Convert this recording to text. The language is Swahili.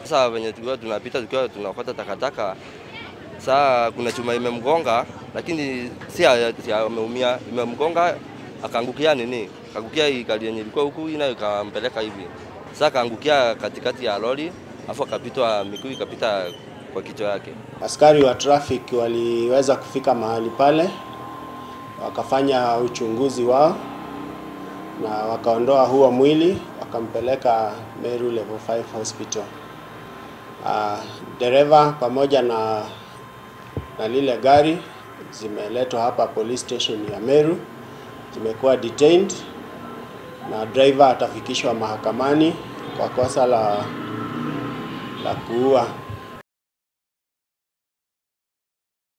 Sasa venye tulikuwa tunapita tukiwa tunaokota takataka, saa kuna chuma imemgonga, lakini si ameumia, imemgonga akaangukia nini? Akaangukia hii gari yenye ilikuwa huku ina ikampeleka hivi. Sasa akaangukia katikati ya lori, afu akapitwa miguu ikapita kwa kichwa yake. Askari wa traffic waliweza kufika mahali pale, wakafanya uchunguzi wao na wakaondoa huo mwili wakampeleka Meru Level 5 Hospital. Dereva pamoja na lile gari zimeletwa hapa police station ya Meru, zimekuwa detained na driver atafikishwa mahakamani kwa kosa la kuua.